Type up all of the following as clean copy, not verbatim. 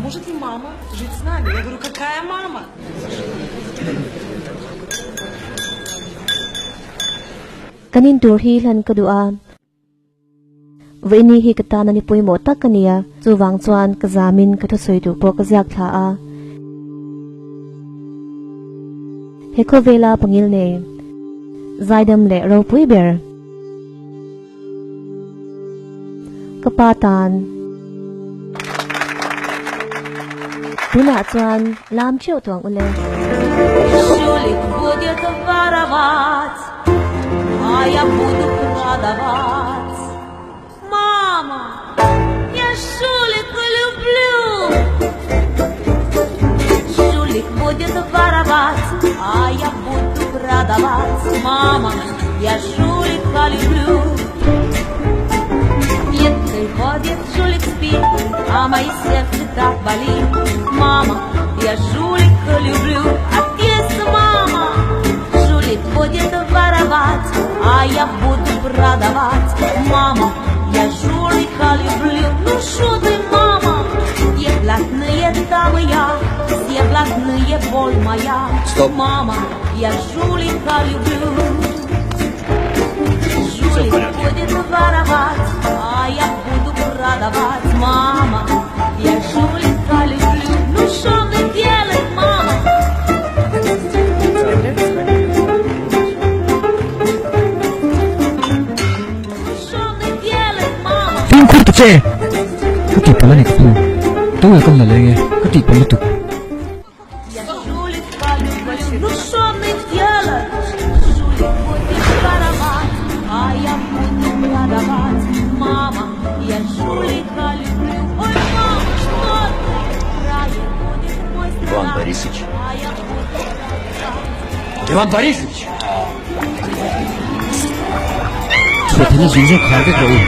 может ли мама жить с нами? Я говорю, какая мама? Kan in tur hi hlan ka duh a, vawiini hi ka tan a ni pawimawh tak a nia, chuvang chuan ka zamin ka thusawi duh pawh ka ziak thla a. He khawvela pangil nei, zaidam leh ropui ber. Ka pa tan. Tunah chuan lam theuh tawh ang ule. Stop. Fimkhur ta che! Ka tihpalh a ni ka pu. Tawel ka la leng e, ka tihpalh lutuk. Иван Борисович. Иван Борисович! Chhuah theihna zung zawk khar vek rawh u.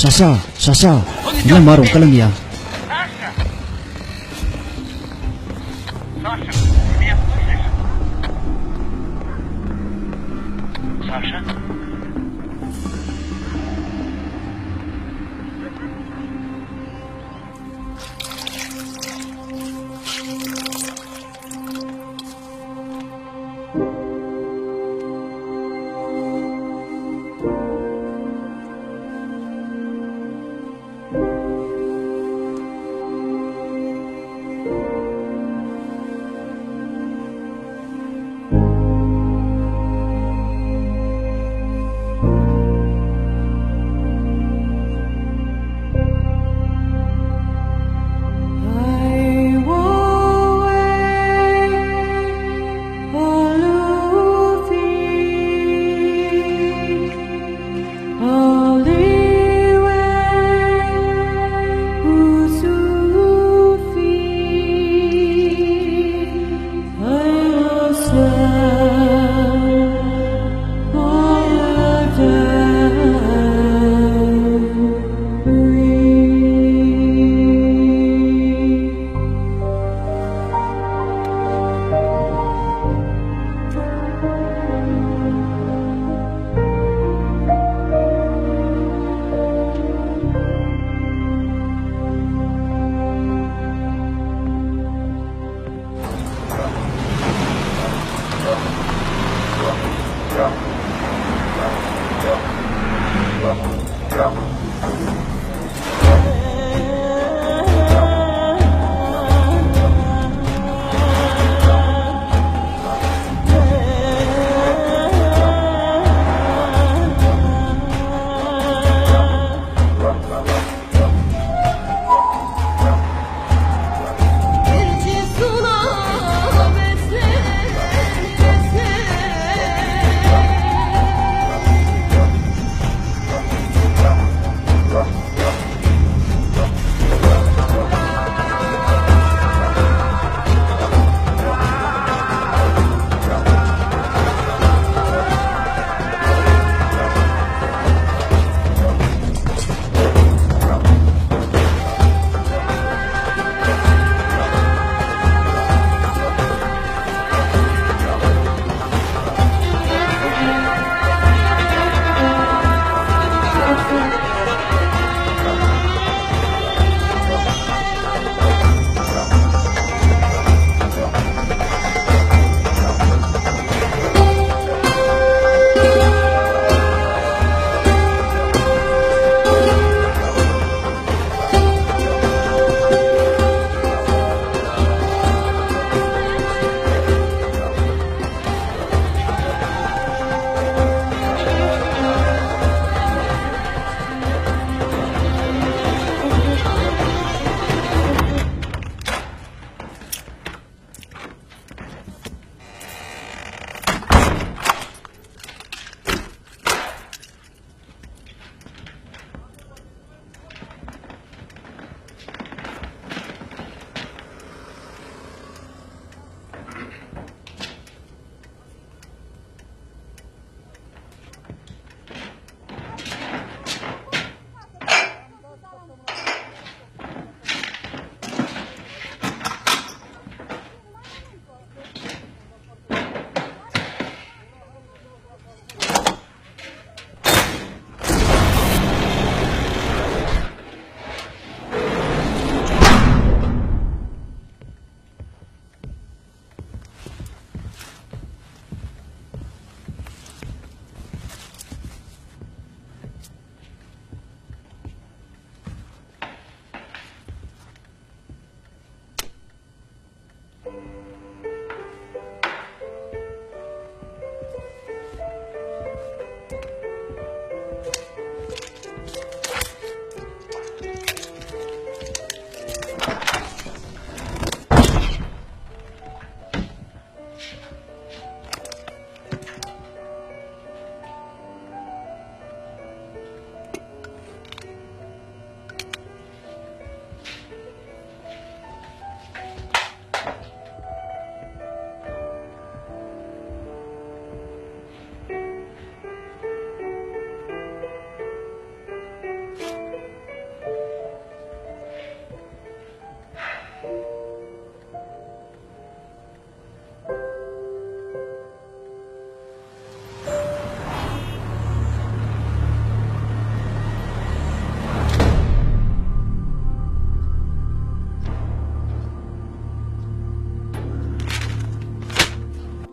Sasha, Sasha, eng lamah rawn kal a nia?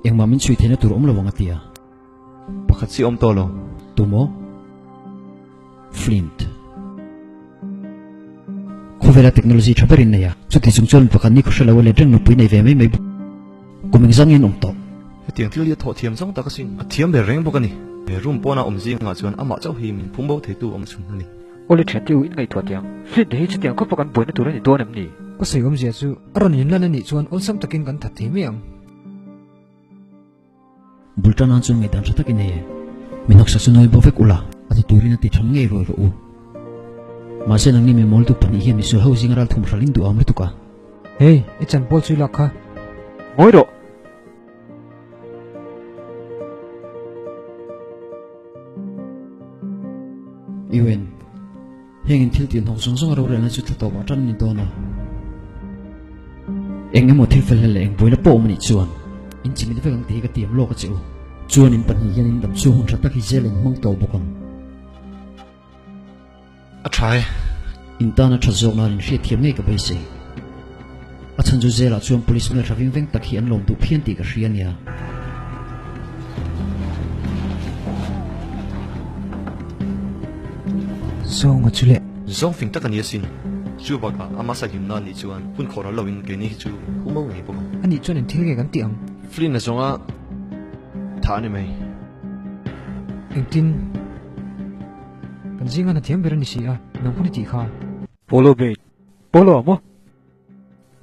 Engmah min chhui theihna tur awm lo ang a ti a. Pakhat si awm tawh lo. Tumaw? Flint. Khawvela technology tha berin nei a, chuti chung chuan mi pakhat ni khaw hre lo a let reng nupui nei ve mai mai bawk. Kum engzang nge an awm tawh? Hetiang thil hi a thawh thiam zawng tak asin. A thiam ber reng bawk a ni. He room pawna awm zingah chuan amah chauh hi min phum bo theitu awm chhun a ni. Awle thian te u in ngaihtuah tiang. Flint hi chutiang khawpa kan buaina tur a ni dawn em ni? Ka sawi awmzia chu a rawn inlan a nih chuan awlsam takin kan that thei mai ang. Bul tan nan chuan ngaihdan tha tak i nei e. Mi hnawksak chu nawi bo vek ula, a ti turin a ti tham ngei ruai rawh u. Mahse nangni mi mawl tuk pahnih hian misual ho zinga ral thum hral in duh am lutuk a. Hey, i chan pawl chu i lak kha. Ngawi rawh! UN, Heng in thil tih hnawk zawng zawng a rorelna chu thla tawpah tan a ni dawn a. Eng emaw thil fel hlel leh eng buaina pawh awm a nih chuan in chimit vek ang tih hi ka tiam lawk a che u. Chuan in pahnih hian in dam chhung hun tha tak hi zel in hmang tawh bawk ang. A tha e. In tana tha zawk nan in hriatthiam ngei ka beisei. A chhan chu zelah chuan police hmeltha veng veng tak hi an lawm duh phian tih ka hria nia. Zawnga chu leh. Zawng fing tak a ni asin. Chu bakah ama sahimna a nih chuan hun khawh ral loin keini hi chu humo ngei bawk ang. A nih chuan engthil nge kan tih ang? Flynn a zawnga tha a ni mai. Engtin? Kan zinga hna thiam ber a ni si a, nang pawn i tih kha. Polo bait. Polo a maw?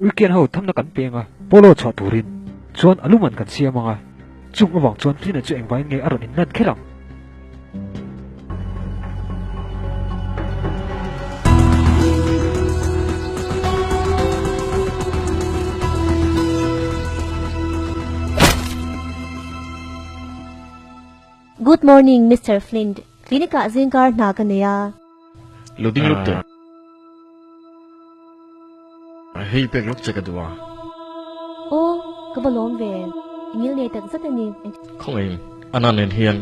Weekend ho thamna kan peng a, polo chhuah turin chuan a luman kan siam ang a, chung avang chuan Hlina chu engvangin nge a rawn inlan kher ang? Good morning Mister Flint, clinic ah zingkar hna ka nei a. Lo ding lawk teh. Hei pek lawk che ka duh a. Aw, ka va lawm ve. I ngil nei tak zet a ni. Khawngaih Anna nen hian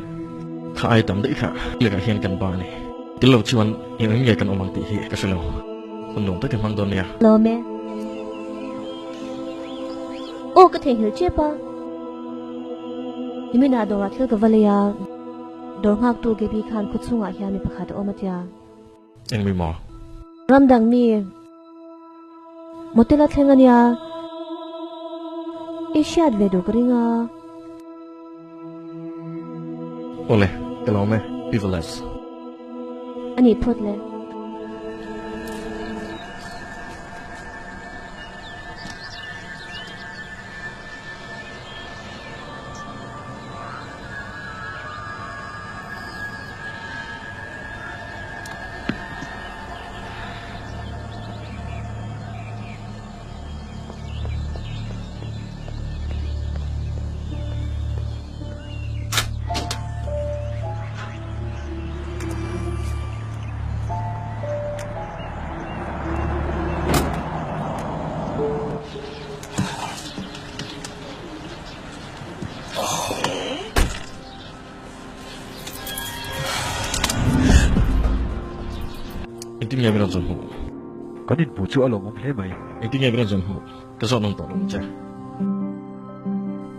kha ai tam daih kha lek ah hian kan ba a ni. Tel lo chuan eng eng nge kan awm ang tih hi ka hre lo. Hun nuam tak i hmang dawn nia. Lawm e. Aw, ka theihnghilh tep a. Niminah dawrah thil ka va lei a. Dawr nghaktu Gaby khan khaw chhungah hian mi pakhat a awm a tia. Eng mi maw? Ram dang mi motel a thleng a nia. I hriat ve duh ka ring a. Awle, ka lawm e, Pi Velez. A nih phawt le. Engtin nge min rawn zawn hmuh? Kan inhmuh chu a lawmawm hle mai. Engtin nge min rawn zawn hmuh? Ka zawt nawm tawh lo che.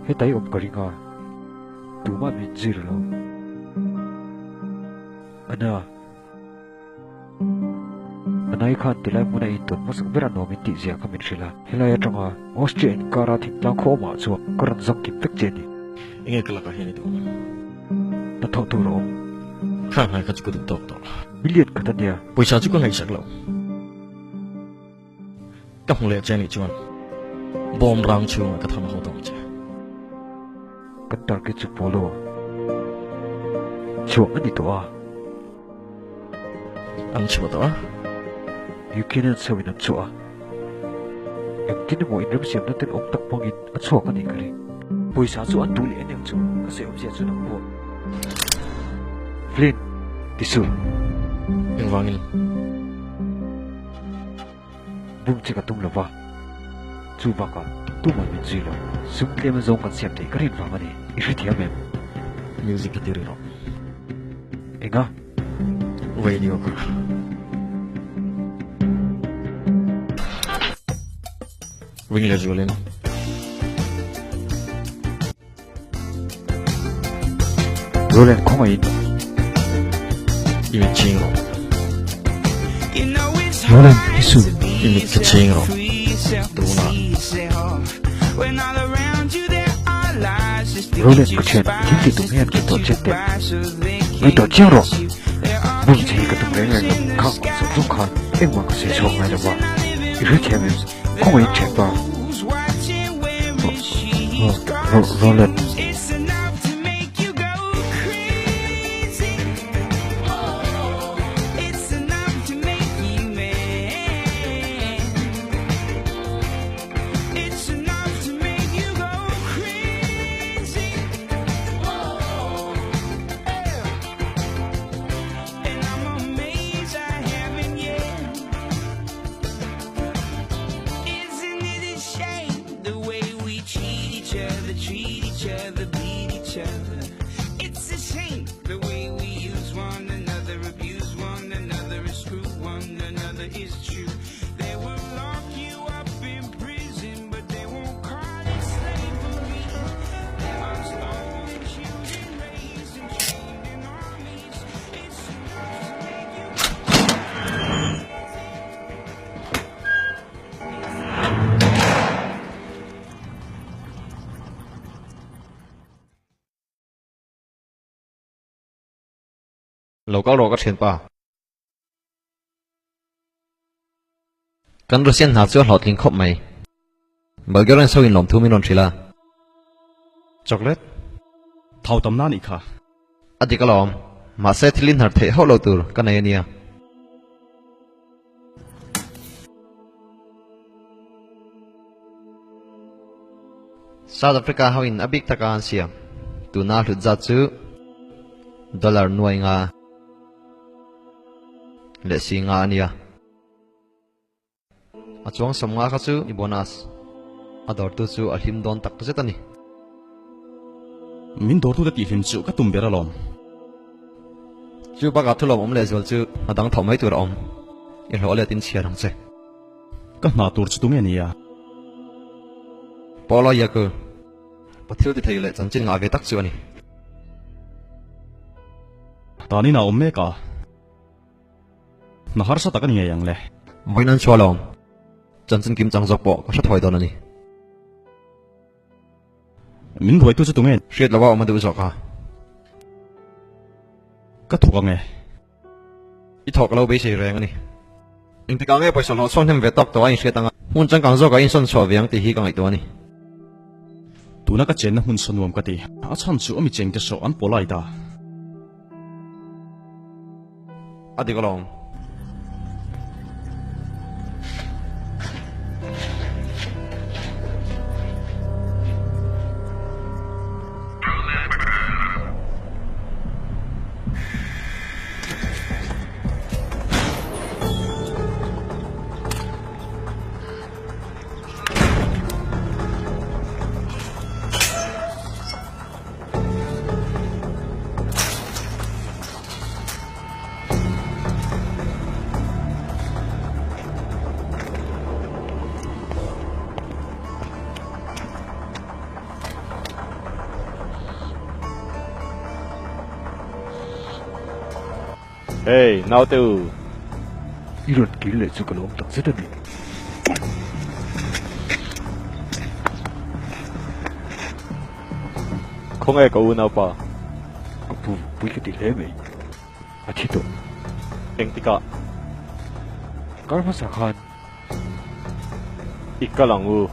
Hetai awm ka ring a, tumah min zir lo. Ana. Anai khan tilai hmuna intawn hmasak ber a nuam in tih zia kha min hrilh a, helai atanga Austria inkara thingtlang khaw awmah chuan ka rawn zawng kim vek che a ni. Enge ka lakah hian i duh ang? Hnathawh tur a awm. Kha hnai kha chu ka duh tawk tawh. Million khat a nia. Pawisa chu ka ngaihsak lo. Ka hmu leh che nih chuan bawm rang chhungah ka thawn haw tawh ang che. Kan target chu polo chhuah a ni tawh a. An chhuah tawh a. Ukrainian chho in an chhuah a. Engtin emaw inremsiamna ten awm tak hmangin a chhuak a nih ka ring. Pawisa chu an duh leh aniang chu ka sawi awmzia chu nang pawh. Flynn, ti suh. Engvangin? Bum che ka tum lo va, chu bakah tumah min zui lo. Sum tlem zawng kan siam theih ka rin vang a ni, i hrethiam em? Music ka ti ri rawh. Enga? Radio kha. Ring leh zualin. Roland khawngaihin. I mit chhing rawh. Roland hi su. I mit ka chhing rawh. Tunah. Roland ka thian thil ti tum hian kin tawh chiang teh. Ngaihtuah chiang rawh. Bum che hi ka tum reng reng lo. Khang ang zawng zawng khan engmah ka sawi chhuak ngai lo va. I hrethiam em? Khawngaihin thianpa. Roland. Lo kal rawh ka thianpa. Kan Russian hna chu a hlawhtling khawp mai. Bulgarian so in lawmthu min rawn hrilh a. Chocolate? Thau tam na nih kha. A dik alawm. Mahse thil inhnar theih hauh lo tur ka nei a nia. South Africa ho in a bik taka an siam. Tuna hlut zat chu dollar nuai nga leh si nga a nia. A chuang 50 kha chu i bonus. A dawrtu chu a hlim dawn tak zet a ni. Min dawrtute tihhlim chu ka tum ber alawm. Chu bakah thulawm awm lehzual chu a dang thawh mai tur a awm. I hlawh let in chhiar ang che. Ka hna tur chu tunge nia? Paula Yaku, Pathil ti thei leh chanchin ngah ve tak chu a ni. Tanin a awm mek a. Hna harsa tak a ni ngei ang le. Vawiin an chhuah alawm. Chanchin kim chang zawk pawh ka hre thawi dawn a ni. Min buaitu chu tunge? Hriat lova awm a duh zawk a. Ka thawk ang e. I thawk lo beisei reng a ni. Engtikah nge pawisa hlawh chhuak hnem ve tawk tawh a inhriat anga hmun changkang zawkah insawn chhuah ve ang tih hi ka ngaihtuah a ni. Tuna ka chenna hmun saw nuam ka ti. A chhan chu a mi chengte saw an polite a. A dik alawm. Hey, naute u. I rawn kir leh chu ka lawm tak zet a ni. Khawnge ka unaupa? Ka pu, pui ka ti hle mai. A thi tawh. Engtikah? Kar hmasa khan. I kal ang u.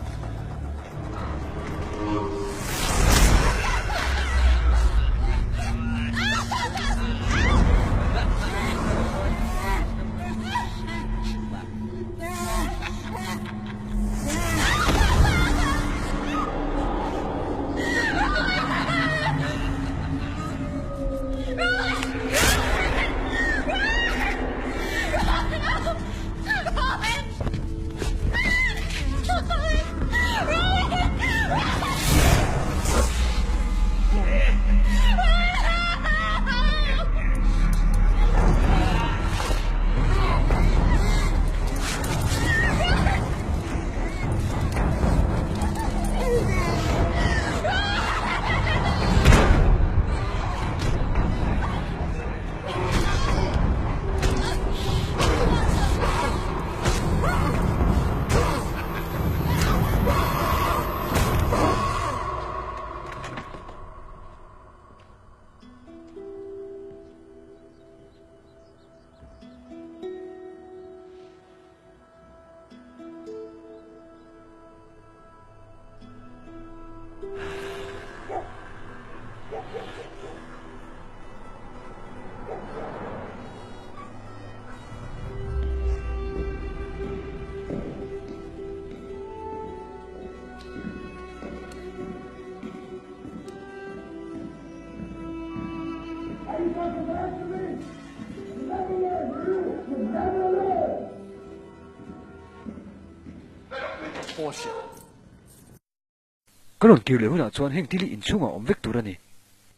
Ka rawn kir leh hunah chuan heng thil hi inchhungah awm vek tur a ni.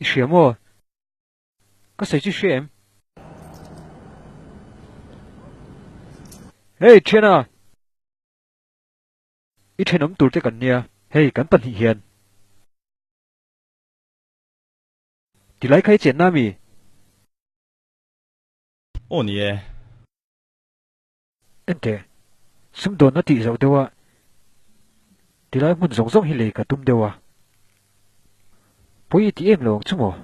I hria maw? Ka sawi chu hria em? Hey thiana! I thenawm tur te kan nia, hei kan pahnih hian. Tilai kha i chenna ami? Aw ni e. Enteh, sumdawnna tih zauh deuh a, tilai hmun zawng zawng hi lei ka tum deuh a. Pawi i ti em lo ang chu maw?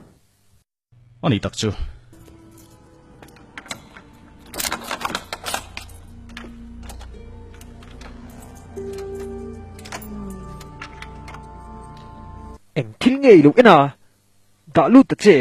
A ni tak chu. Eng thil nge i lo en a? Dah lut ta che.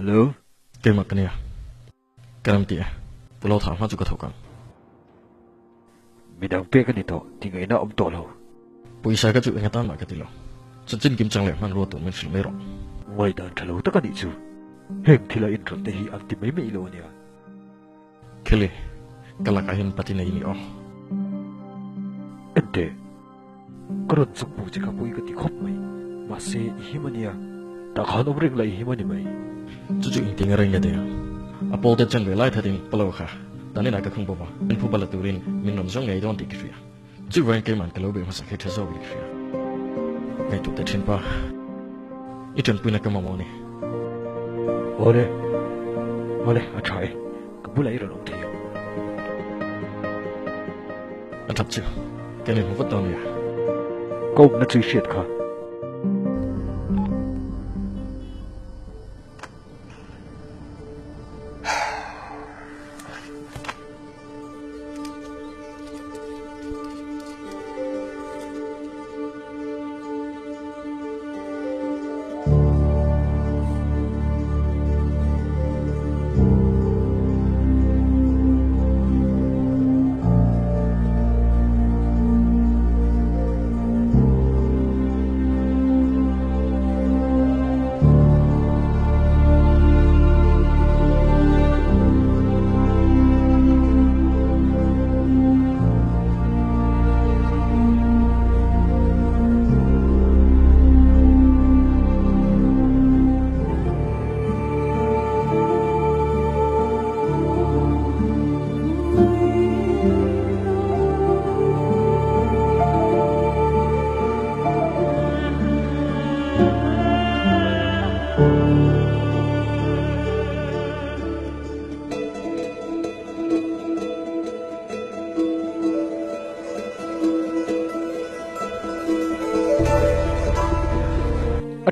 Hello. Keimah ka nia. Ka ram tih e. Pu Lo Thang hma chu ka thawk ang. Midang pek a ni tawh, tingaihna a awm tawh lo. Pawisa ka chu eng atan mah ka ti lo. Chanchin kim chang leh hmanrua tur min hrilh mai rawh. Ngaihdan tha lo tak a nih chu. Heng thila inrawlh te hi an ti mai mai lo a nia. Kelly, ka lakah hian pati nei ni aw. Enteh, ka rawn chung hmuh che kha pui ka ti khawp mai. Mahse, i him a nia. Tah khan awm reng la i him a ni mai. Chu chu engtin a reng nge teh ang? A pawlte chen ve lai thatin palo kha tanin ah ka khung bawk a, min phu bala turin min rawn zawng ngei dawn tih ka hria. Chuvangin keimah ka lo be hmasa khi tha zawk in ka hria. Ngaihtuah teh thin pa, i tanpuina ka mamawh a ni. Awle, awle, a tha e, ka bulah i rawn awm thei ang. A that chu, kan inhmu vat dawn nia. Ka awmna chu i hriat kha.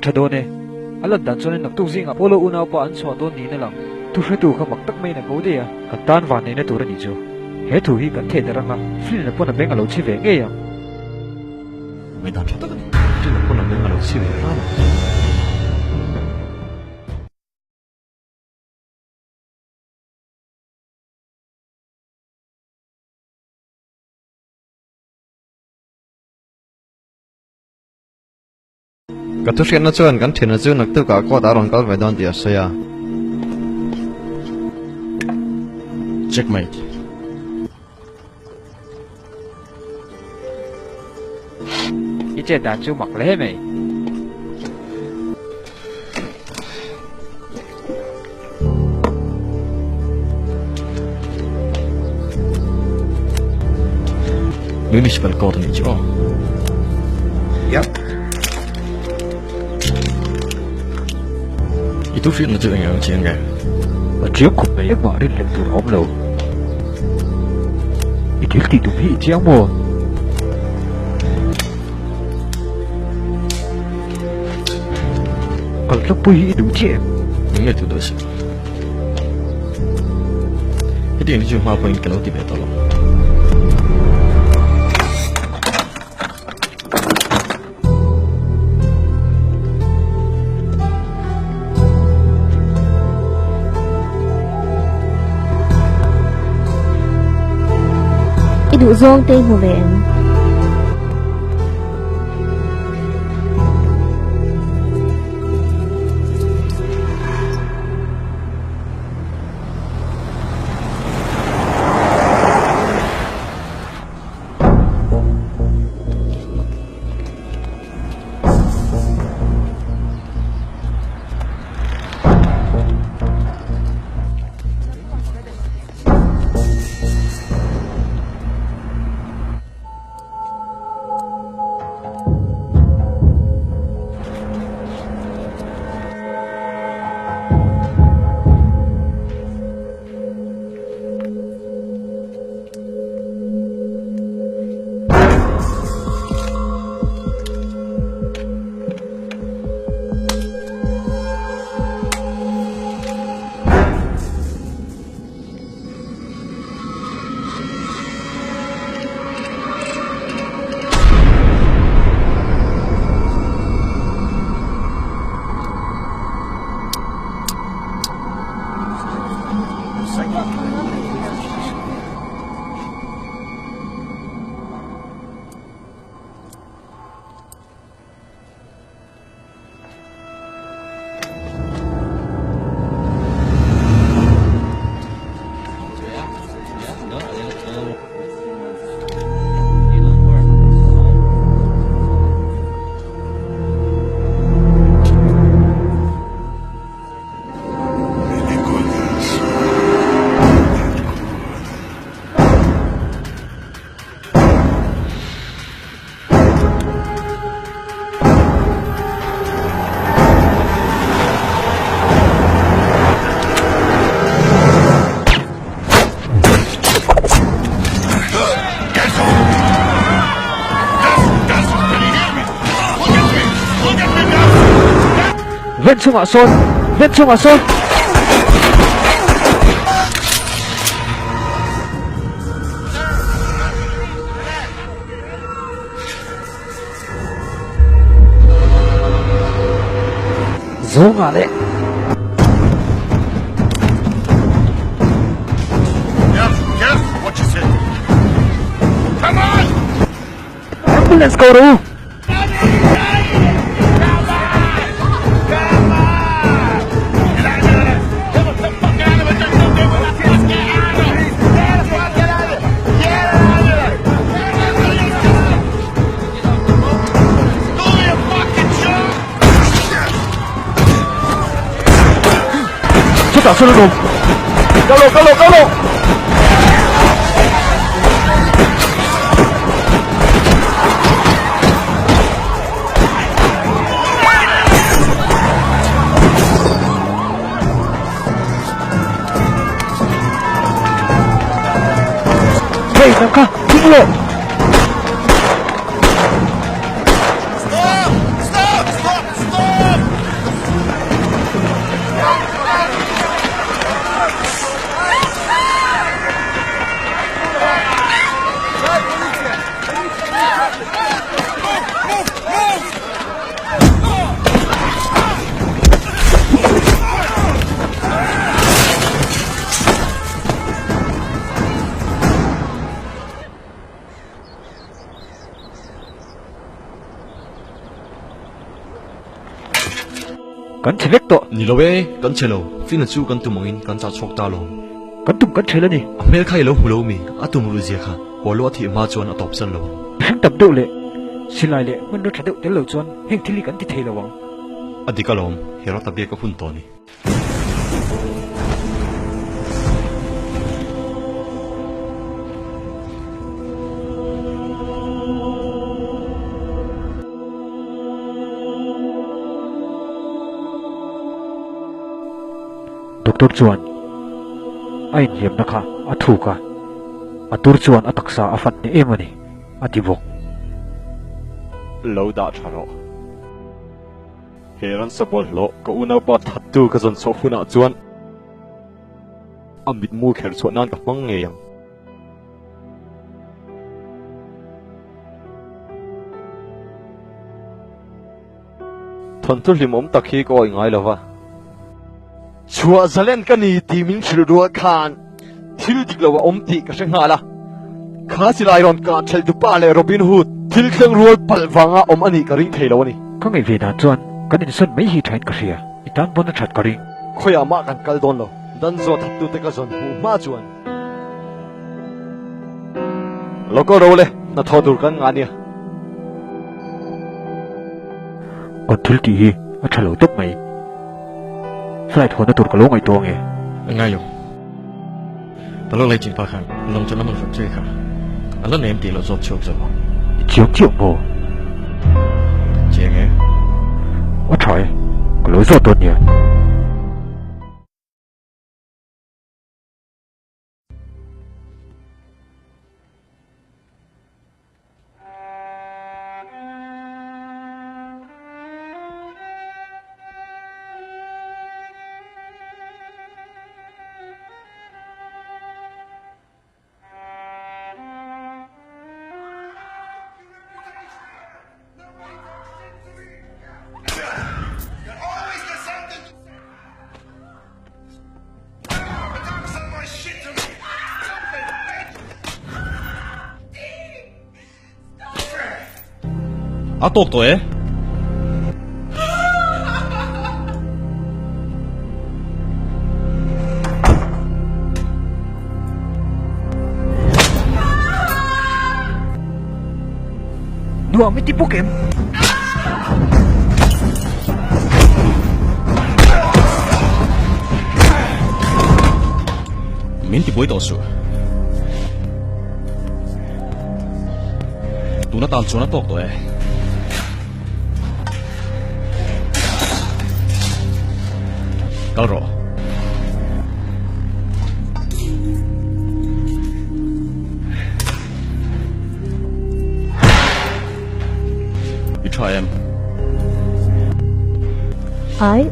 A tha dawn e. A lan dan chuanin naktuk zingah Polo unaupa an chhuah dawn niin a lang. Thu hretu kha mak tak maiin a ko daih a. Kan tan van neihna tur a nih chu. He thu hi kan theh der anga, Flynn-a pawn a beng a lo chhi ve ngei ang. Ngaihdan tha tak a ni. Flynn-a pawn a beng a lo chhi ve hram ang. Ka thuhriatna chuan kan thianna chu naktukah court ah a rawn kal ve dawn tih a sawi a. Checkmate. I chet dan chu mak hle mai. Municipal Court a nih chu aw. Yep. I tu hriatna chu eng ang chiang nge? A chiang khawp mai engmah rinhlelh tur a awm lo. I thil tih tum hi i chiang maw? Kal tlangpui hi i duh chiah em? Min ngaihtuah duh si. Hetiang hi chu hma pawhin ka lo ti ve tawh lo. I duh zawng te i hmu ve em? Van chungah sawn! Van chungah sawn! Zawnga leh. Ambulance ko rawh u! Chutah sawn an awm. Kal aw, kal aw, kal aw! Hey, nang kha, ding rawh! Kan chhe vek tawh. Ni lo e, kan chhe lo. Fina chu kan tum angin kan chah chhuak ta lo. Kan tum kan chhe la ni. A hmel kha i lo hmu lo mi, a tum ruh zia kha. Hualu a thih hma chuan a tawp san lo ang. Mihring tam deuh leh silai leh hmanraw tha deuh tel lo chuan heng thil hi kan ti thei lo ang. A dik alawm, Herod-a biak a hun tawh ni. Doctor chuan a inhliamna kha a thuk a, a tur chuan a taksa a fan hneh em a ni, a ti bawk. Lo dah tha rawh. He ransa bawlhhlawh ka unaupa thattu ka zawn chhuah hunah chuan a mitmu kher chhuah nan ka hmang ngei ang. Thawnthu hlimawm tak hi ka awih ngai lo va. Chhuah zalen ka ni tih min hrilh rual khan thil dik lo a awm tih ka hre nghal a. Kha silai rawn kah thelh dupa leh Robin Hood thil thleng rual palh vanga awm a nih ka ring thei lo a ni. Ka ngaih ve dan chuan kan insawn mai hi thain ka hria, i tan pawn a that ka ring. Khawiah mah kan kal dawn lo, dan zawh thattute ka zawn hmuh hma chuan. Lo kal ro le, hnathawh tur kan ngah nia. Kan thil tih hi a tha lo tawp mai. Flight hawnna tur ka lo ngaihtuah ange. Ngai lo. Ka lo lei chin pa khan lawng chu lam an fak che kha. A la nem tih loh zawt chhuak zawk ang. I chiang chiah maw? Chiang e. A tha e, ka lo zawt dawn nia. A tawk tawh e. Nuam i ti bawk em? Min ti buai tawh suh. Tuna tan chuan a tawk tawh e. Kal rawh. I tha em? Ai.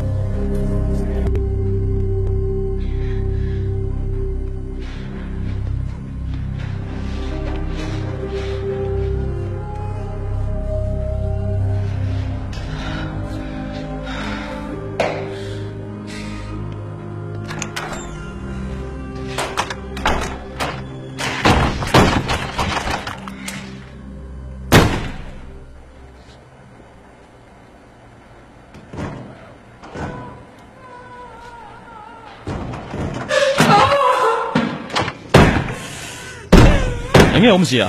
Enge awmzia?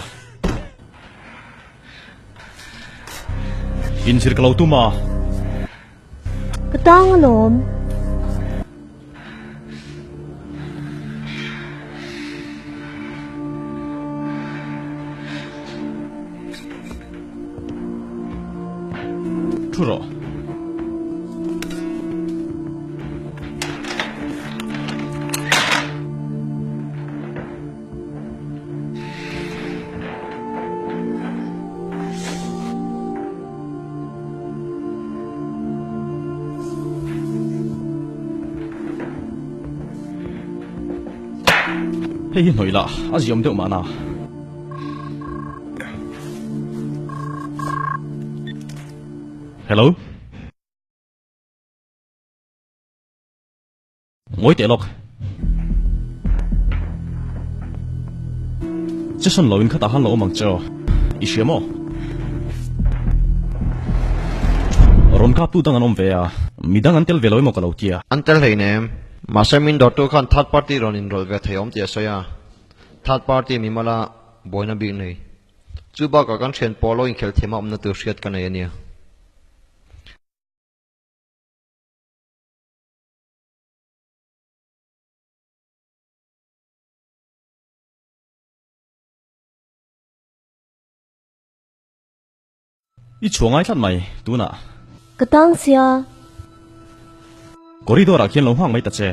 Inzir ka lo tum a. Ka tang alawm. Thu rawh. Hei hi hnawih lah a ziawm deuh mahna. Hello. Ngawi teh lawk. Jason lo in khatah han lo awm ang che aw. I hria maw? Rawn kaptu dang an awm ve a, midang an tel ve lo emaw ka lo tia. An tel hleinem. Mahse min dawrtu khan third party rawn inrawlh ve thei awm tih a sawi a. Third party mimala buaina bik nei. Chu bakah kan thian pawh lo inkhelh thiam a awmna tur hriat ka nei a nia. I chhuah ngai tlat mai tunah. Ka tang sia. Corridor ah khian lo nghak mai ta che.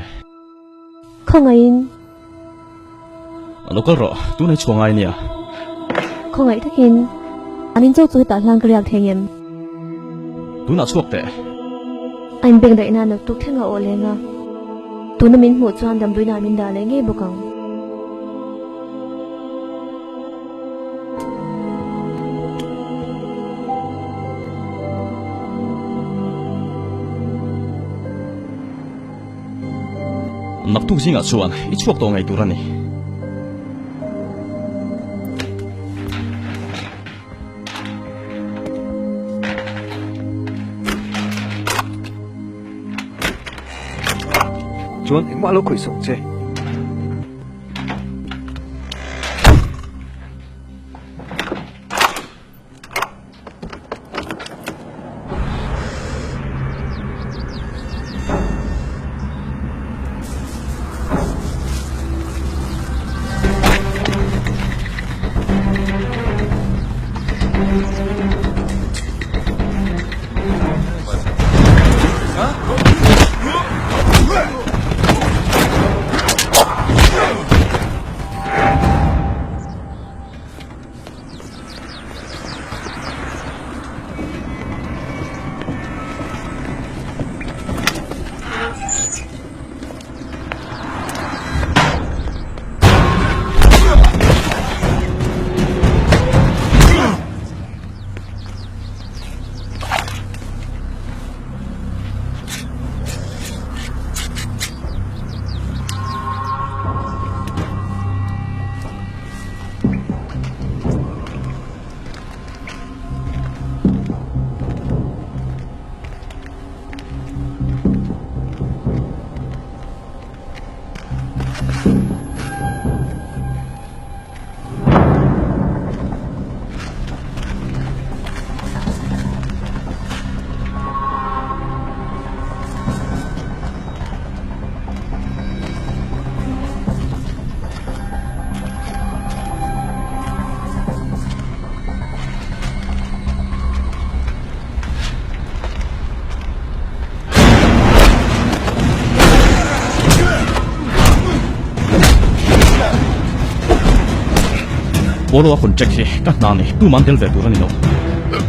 Khawngaihin. A lo kal rawh, tuna i chhuah ngai nia. Khawngaih takin an in cho chu hetah hlang ka riak thei ngem. Tunah chhuak teh. A inbeng daih nan lo tuk thleng a aw leng a. Tuna min hmuh chuan damdawiinah min dah leh ngei bawk ang. Naktuk zingah chuan i chhuak tawh ngei tur a ni. Chuan engmah lo khawih sawk che. Polo a contract hi ka hna ni tu man tel ve tur a ni lo.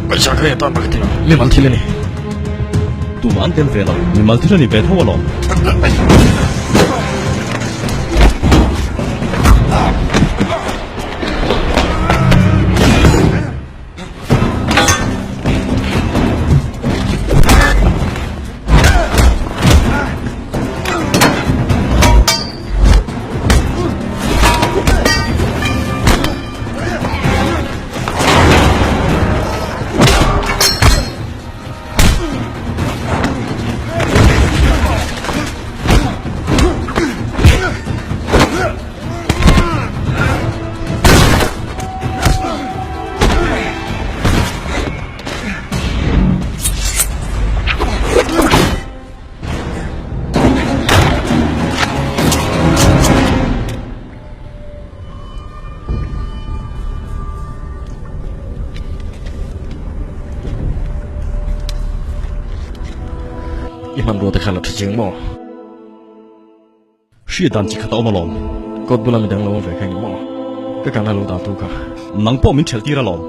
Paisa kha atan pakhatin mi man thil a ni. Tumah an tel ve lo. Mimal thil a ni ve tho alawm. I hmanrua te kha la tha chiang maw? Hriat dan chi khat a awm alawm. Kawt bula midang lo awm ve kha eng maw? Ka kana lo dal tu kha. Nang pawh min ṭhelh tir alawm.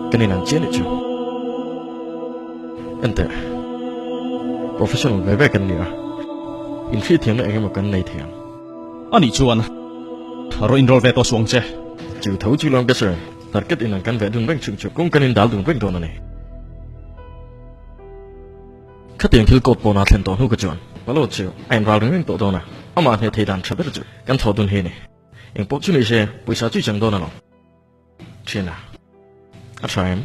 Ka nin ang chiah nih chu. Enteh. Professional ve ve kan ni a. Inhriatthiamna eng emaw kan nei thei ang. Anih chuan rawn inrawl ve tawh suh ang che. Chu tho chu lawm ka sawi. Target in ang kan veh dun reng chung chu kawng kan indal dun reng dawn a ni. Khatiang thil kawt pawn a thlen tawh hnu ka chuan Palo chu a inral ring reng tawh dawn a, amah hneh thei dan tha ber chu kan thawh dun hi a ni. Engpawh chu ni se pawisa chu i chang dawn alawm. Thiana, a tha em?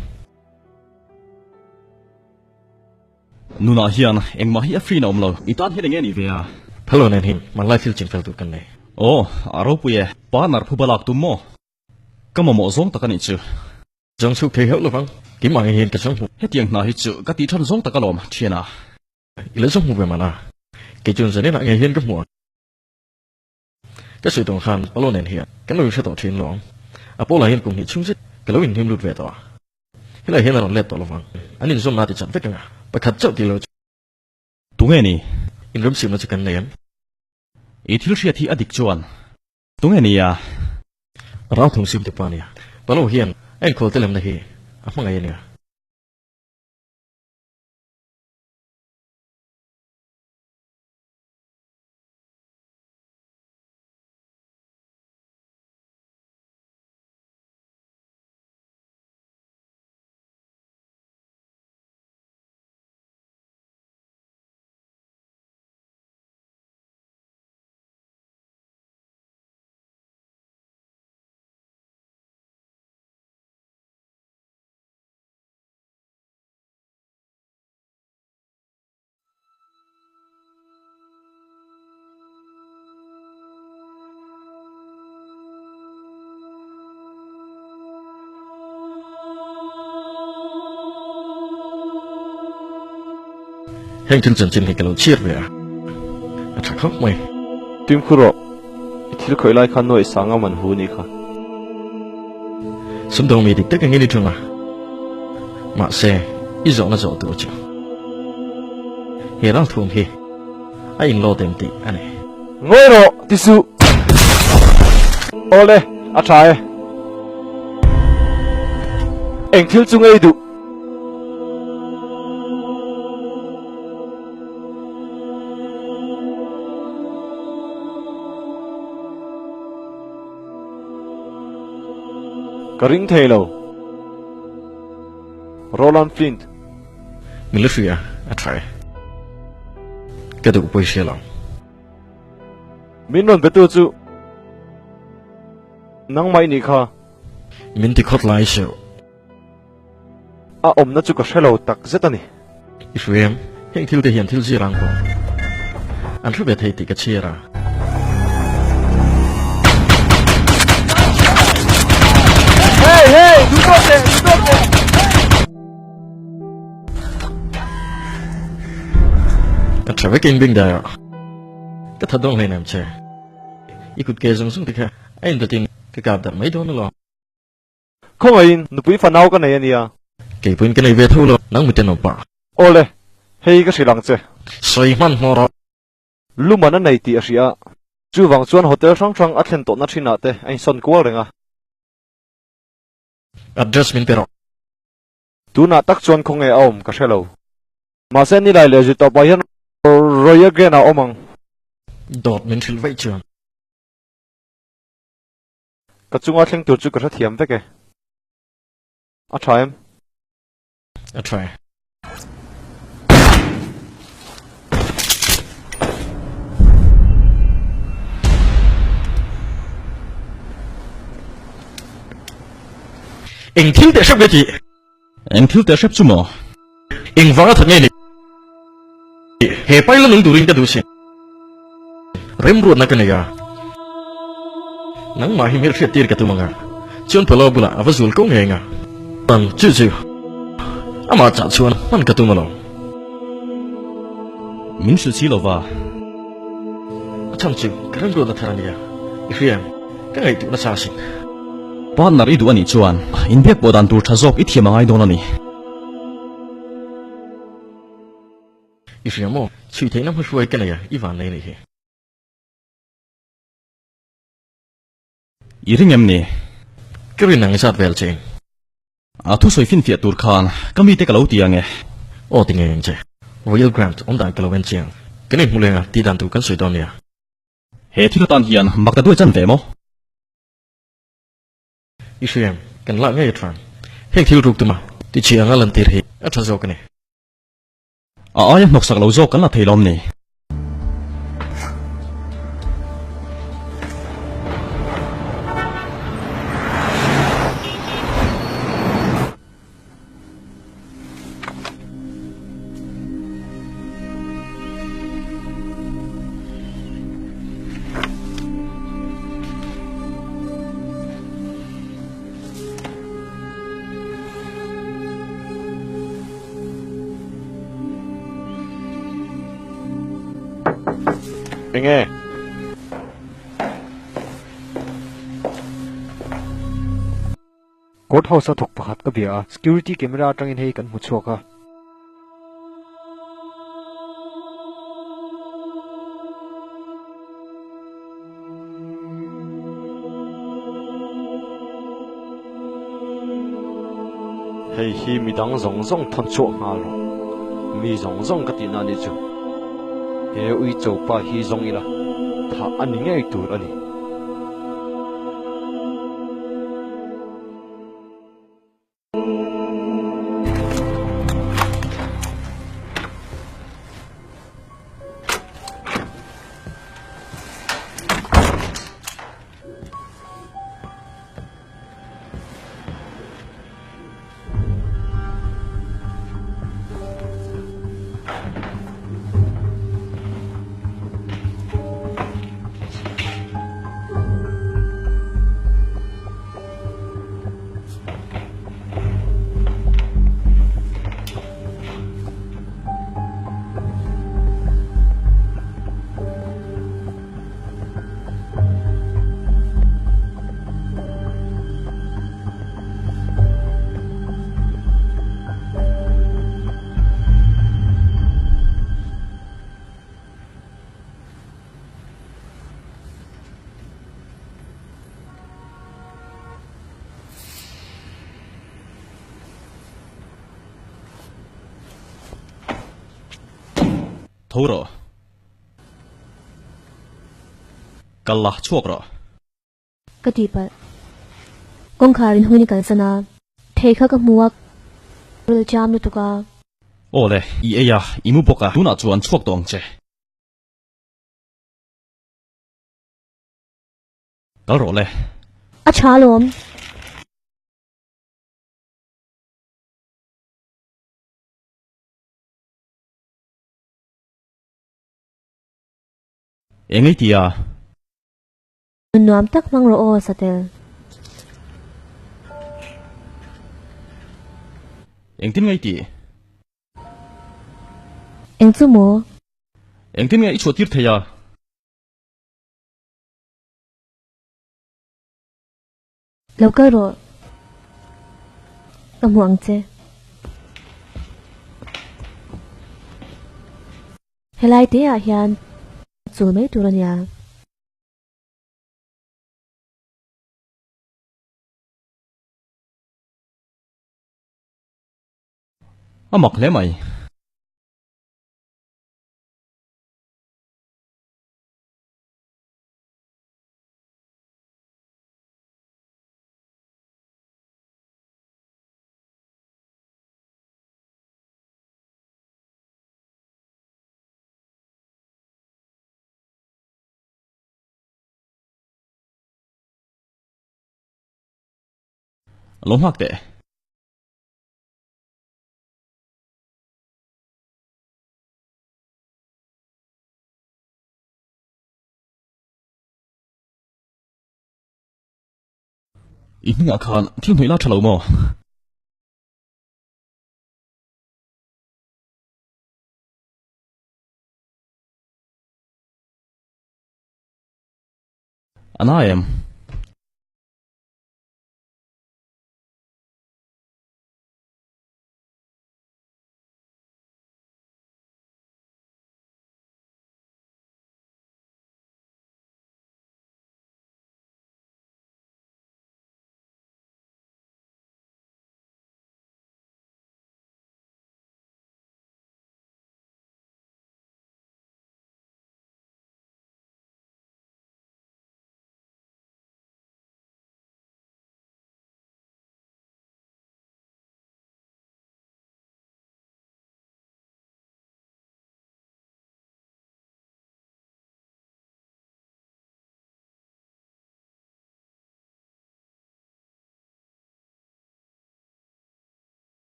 Nunah hian engmah hi a free in a awm lo. I tan hian enge ni ve a? Palo nen hin hmanlai thil chingfel tur kan nei. Aw, a ropui e. Pa nar phuba lak tum maw? Ka mamawh zawng tak a nih chu. Zawng chhuk thei hauh lovang, keimah ngei hian ka zawng hmu. Hetiang hna hi chu ka tih than zawng tak alawm, thiana. I lo zawng hmu ve mana, kei chuan zaninah ngei hian ka hmu ang. Ka sawi tawng khan Palo nen hian kan lo inhre tawh thin lawng. A pawlah hian kum hnih chhung zet ka lo inhnim lut ve tawh a. Helai hian a rawn let tawh lovang. An inzawmna ti chat vek anga pakhat chauh tih lo chu. Tunge ni? Inremsiamna chu kan nei em? I thil hriat hi a dik chuan tunge ni a? Rau thung sim te pa nia. Palo hian a inkhawl te lemna hi a hmangaih a nia. Heng thil chanchin hi ka lo chhiar ve a, a tha khawp mai. Fimkhur rawh, i thil khawih lai khan nuaih sang a man hu ni kha. Sumdawng mi dik tak angin i thung a, mahse i zawhna zawh tur chu he ralthuam hi a inlawt em tih a ni. Ngawi rawh ti suh. Awle, a tha e. Eng thil chu ngei duh. Ka ring thei lo. Roland Flint. Min la hria a tha e. Ka duh pawi hria lo. Min rawn betu chu nangmah i nih kha. Min ti khawt lai seuh. A awmna chu ka hre lo tak zet a ni. I hria em? Heng thil te hian thil zir ang pawh an hre ve thei tih ka chhiar a. Hey hey! Duh tawk teh! Duh tawk teh! Ka tha vek in bing dai a. Ka tha dawng hleinem che. I kut ke zawng zawng te kha a indatin ka kap darh mai dawn alawm. Khawngaihin nupui fanau ka nei a nia. Kei pawhin ka nei ve tho lo, nang miten awm pah. Awle, hei ka hrilh ang che. Sawi hman hmawr rawh. Luman a nei tih a hria a, chuvang chuan hotel hrang hrang a thlen tawhna thinah te a insawn kual reng a. Address min pe rawh. Tunah tak chuan khawnge a awm ka hre lo. Mahse nilai leh zir tawpah hian Royal Grand ah awm ang. Dawt min hrilh vaih chuan. Ka chunga thleng tur chu ka hrethiam vek e. A tha em? A tha e. Eng thil teh hrep nge tih? Eng thil teh hrep chu maw? Eng vanga that nge ni? He pai la nung turin ka duh sin. Remruatna ka nei a. Nangmah hi hmelhriat tir ka tum ang a. Chuan Palo bulah a va zul ko ngei ang a. Chuan chu chu amah chah chuan hman ka tum alawm. Min hrilh si lova. A chhan chu ka remruatna thar a nia. I hria em? Ka ngaihtuah nasa asin. Partner i duh a nih chuan inbiak pawh dan tur tha zawk i thiam a ngai dawn a ni. I hria maw? Chhui theihna hmahruai ka nei a, i van nei a nih hi. I ring em ni? Ka rin ang zat vel che eng. A thusawi finfiah tur khan ka mite ka lo ti ang e. Aw ti ngei ang che. Royal Grant awm dan ka lo en chiang. Kan inhmu leng a, tih dan tur kan sawi dawn nia. He thil atan hian mak ta duai chan ve maw? I hria em? Kan lak ngei a tha. Heng thil ruk tuma ti chhi anga lantir hi a tha zawk a ni. A aia hnawksak lo zawk kan la thei lawm ni? Enge? Court house a thawk pakhat ka bia a, security camera atangin hei kan hmu chhuak a. Hei hi midang zawng zawng thawn chhuah nghal rawh. Mi zawng zawng ka tihna anih chu. He uicho pa hi zawng ila thah a ni ngei tur a ni. Tho rawh. Kal la, chhuak rawh. Ka tihpalh. Kawngkhar in huin i kalsan a. Thei kha ka hmu a, ril cham lutuk a. Aw le, i ei a, i mu bawk a, tunah chuan chhuak tawh ang che. Kal rawh le. A tha alawm. Eng ei tia? Nun nuam tak hmang rawh aw, Satel. Engtin nge i tih? Eng chu maw? Engtin nge i chhuah tir thei a? Lo kal rawh. Ka hmu ang che. Helai te ah hian chul mai tur a nia. A mak hle mai. Lo nghak teh. I hmingah khan thil hnuih la tha lo maw? A na em?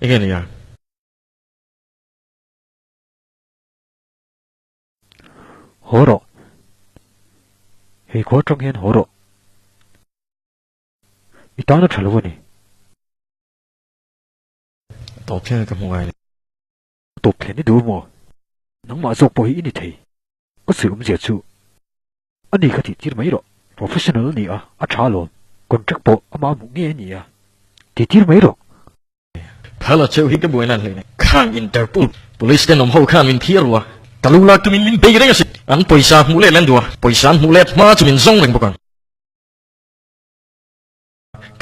Enge nia? Haw rawh. Hei khua atang hian haw rawh. I tan a tha lo a ni. Tawp thleng ka hmu ngai lo. Tawp thlen i duh maw? Nangmah zawk pawh hi i ni thei. Ka sawi awmzia chu a ni kha tih tir mai rawh. Professional a ni a, a tha alawm. Contract pawh amah hmuh ngei a ni a, tih tir mai rawh. Phala cheu hi ka buaina hle nei. Khang Interpol Police ten awm ho khan min phiar ru a, ka lu lak tumin min bei reng a si. An pawisa hmuh let an duh a, pawisa an hmuh let hma chu min zawng reng bawk ang.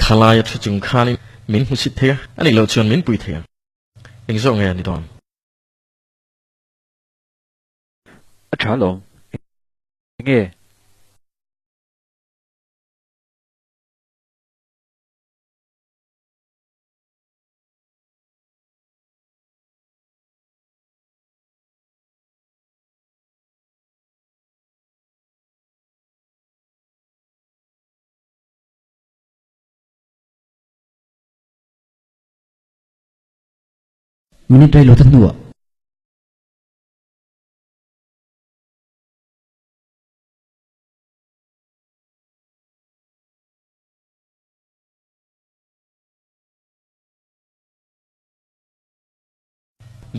Khalaia thu chung khanin min hmusit thei a, a nih loh chuan min pui thei ang. Eng zawk nge a ni dawn? A tha alawm. Eng nge? Minute rei lo ta hnuah.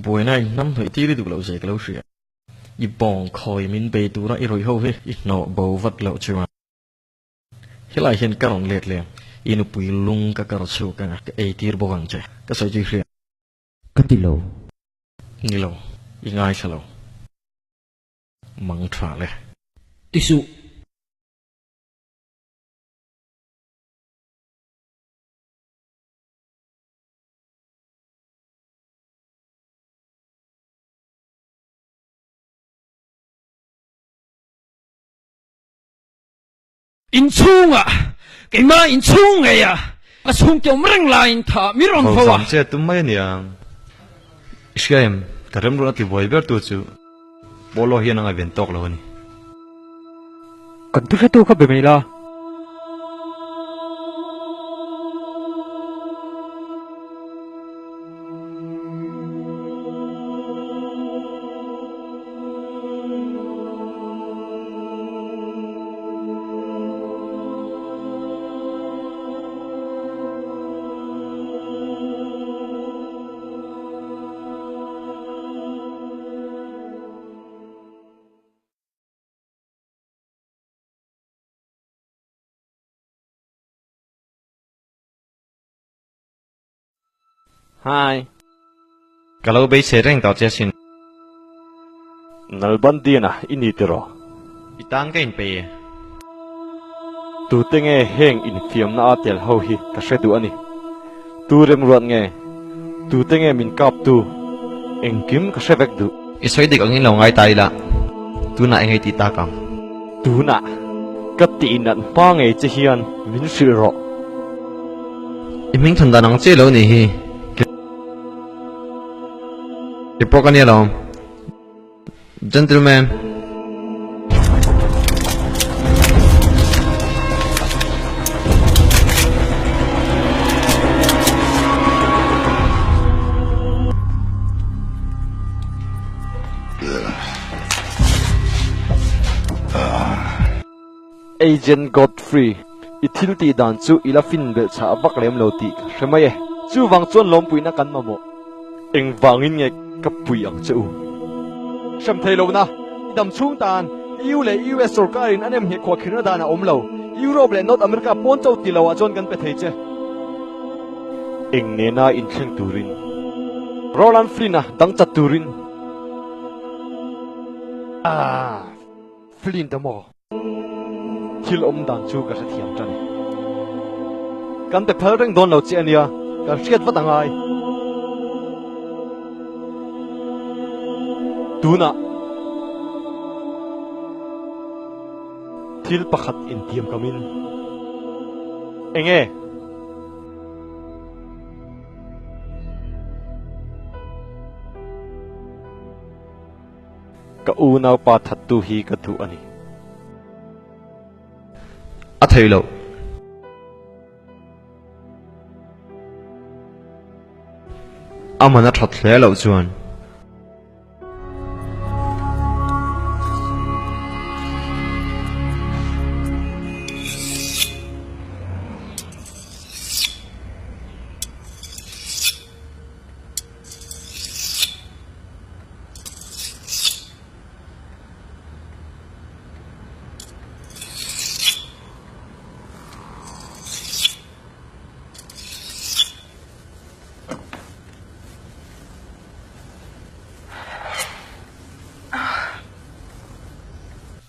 Buaina in hnam hnawih tir i duh loh zia ka lo hria. I bawng khawi min bei tura i ruih ho hi i hnawh bo vat loh chuan. Helai hian ka rawn let leh i nupui lung ka kar chhuak anga ka ei tir bawk ang che. Ka sawi chu i hria. Ka ti lo. Ni lo, i ngaithla lo. Mang tha le. Ti suh. Inchhungah, keimah inchhung ngei a, ka chhungte awm reng laiin tha mi rawn vo a. Ho zam che tum mai a niang. I hria em, ka remruat a ti buai ber tu chu Polo hian a ngaihven tawk lo a ni. Kan thuhretu kha be mai la. Hi. Ka lo beisei reng tawh che asin. Nalbandiana i ni tiraw? I tan ka inpei e. Tute nge heng infiamna a tel ho hi ka hre duh a ni. Tu remruat nge? Tute nge min kap tu? Engkim ka hre vek duh. I sawi dik angin lo ngai ta ila, tunah eng ei tih tak ang? Tunah ka tihnat hma ngei che hian min hrilh rawh. I hming than dan ang che lo nih hi. Keipawh ka nia lo. Gentleman. Agent Godfrey, i thil tih dan chu i la fin belh chhah vak lem lo tih ka hre mai e. Chuvang chuan lawmpuina kan mamawh. Engvangin nge ka pui ang che u? Hrem thei lohna, i dam chhung tan EU leh US sorkarin an emhneh khuahkhirna dan a awm lo. Europe leh North America pawn cho ti loah chuan kan pe thei che. Eng nena inthleng turin? Roland Flynn-a dang chat turin? Ah! Flint a maw? Thil awm dan chu ka hrethiam tan e. Kan pe phal reng dawn lo che ania, kan hriat vat a ngai. Tunah thil pakhat intiam kamin. Enge? Ka unaupa thattu hi ka duh a ni. A thei loh. A man a that hle loh chuan.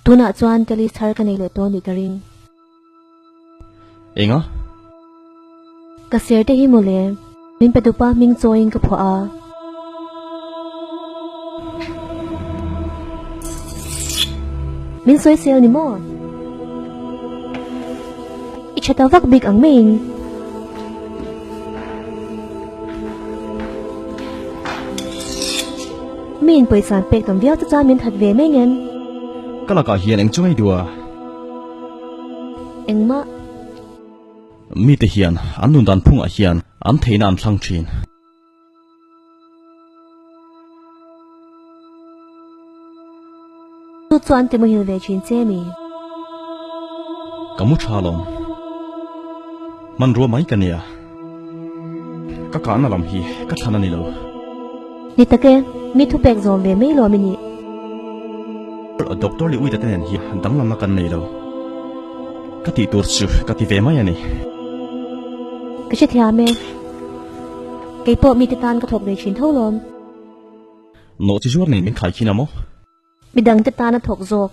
Tunah chuan Telly thar ka nei leh tawh anih ka ring. Enga? Ka ser te hi mawle, min pe tupa hming chawiin ka phuah a. Min sawi sel ni maw? I tha ta vak bik ang maiin. Miin pawisa an pek tam viau te chuan min that ve mai ngem? Ka lakah hian eng chu ngei duh a? Engmah. Mite hian an nun dan phungah hian an theihna an thlang thin. Chu chuan ti muhil ve thin che mi? Ka mu tha lawm. Hmanrua mai ka nia. Ka kahna lam hi ka thlan a ni lo. Ni tak e, mi thupek zawm ve mai lawm i nih. Doctor leh uite te nen hian danglamna kan nei lo. Ka tih tur chu ka ti ve mai a ni. Ka hrethiam e. Kei pawh mite tan ka thawk ve thin tho lawm. Nawh chi zuar nen min khai khin a maw? Midangte tan a thawk zawk.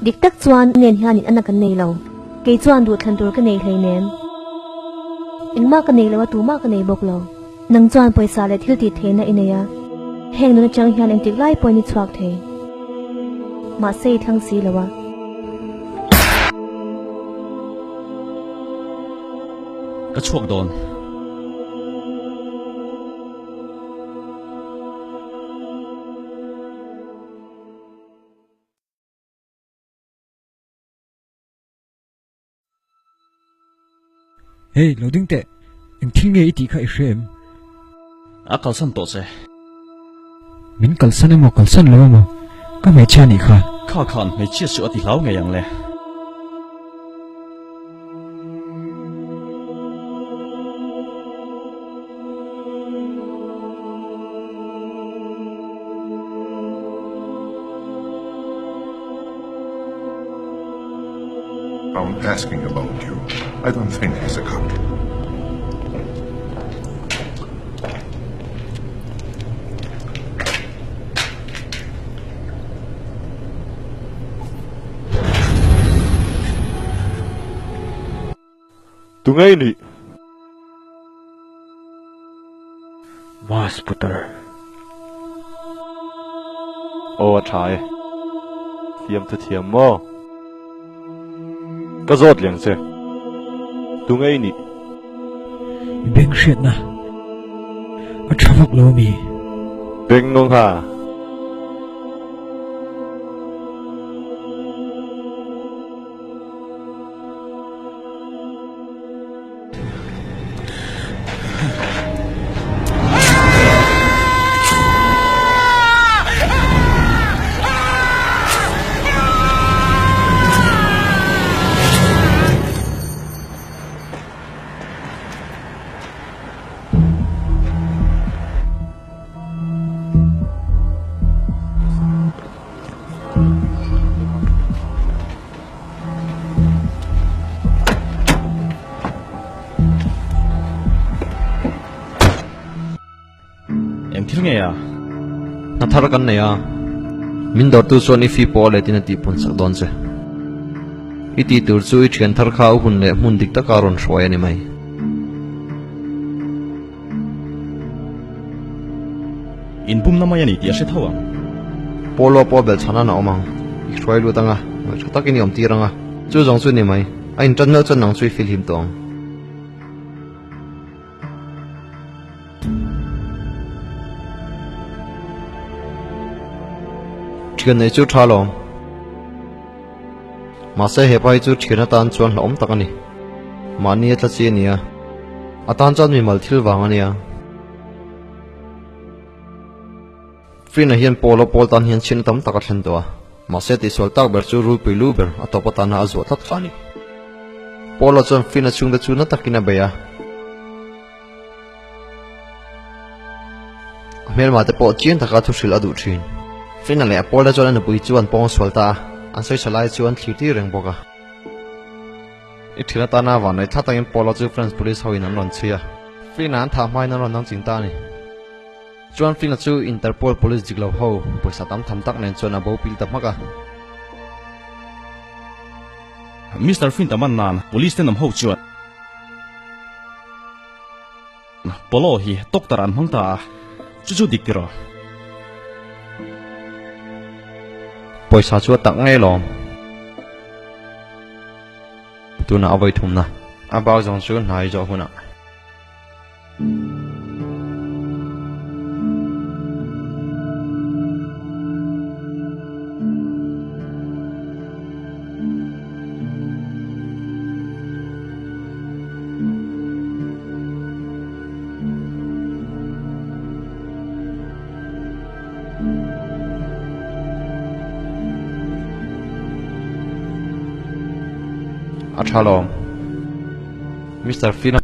Dik tak chuan nen hianin a na kan nei lo. Kei chuan duhthlan tur ka nei hleinem. Engmah ka nei lo a, tumah ka nei bawk lo. Nang chuan pawisa leh thil tih theihna i nei a, heng nun atang hian engtik lai pawhin i chhuak thei. Mahse i thlang si lo a. Ka chhuak dawn. Hey, lo ding teh. Eng thil nge i tih kha i hre em? A kalsan tawh che. Min kalsan emaw kalsan lo emaw ka hmeichhia nih kha. Kha khan hmeichhia chu a ti hlau ngei ang le. I'm asking about you. I don't think he's a cop. Tunge i nih? Mas putar. Aw a tha e. Fiamthu thiam maw? Ka zawt liang che. Tunge i nih? I beng hriatna a tha vak lo ami? Beng nung ha. Eng thil nge a? Hna thar kan nei a, min dawrtu chuan i fee pawh a letin a tihpun sak dawn che. I tih tur chu i thian thar kha a hun leh hmun dik taka rawn hruai a ni mai. Inbumna mai a ni tih a hre tho ang. Pawlawh pawh belhchhan an a awm ang. I hruai lut ang a, ngaih tha takin i awm tir ang a. Chu zawng chu ni mai. A intan meuh chuan nang chu i filhim tawh ang. Thian nei chu tha lawm. Mahse hepa hi chu thian atan chuan hlauhawm tak a ni. Mahni a tla chi a nia. A tan chuan mimal thil vang a nia. Frina hian Paula pawl tan hian chhiatna tam tak a thlen tawh a, mahse tihsual tak ber chu rulpui lu ber a tawp atana a zuah tlat kha a ni. Paula chuan Frina chhungte chu na takin a bei a. A hmelma te pawh chiang taka thu hrilh a duh thin. Frina leh a pawlte chuan a nupui chu an pawng sual ta a, an sawi lai chu an thlir tir reng bawk a. I thian atana vanlai thla takin Paula chu French police hoin an rawn chhui a, Frina an thah hmain an rawn dang ching ta a ni. Chuan Frina chu Interpol police dik lo ho pawisa tam tham tak nen chuan a bo pil ta hmak a. Mister Frinta man nan police tenawm ho chuan Polo hi doctor an hmang ta a, chu chu dik tiraw? Pawisa chu a tak ngei lawm. Tunah a vawi thumna. A bak zawng chu hnai zawh hunah. A tha lawm. Mister Fina.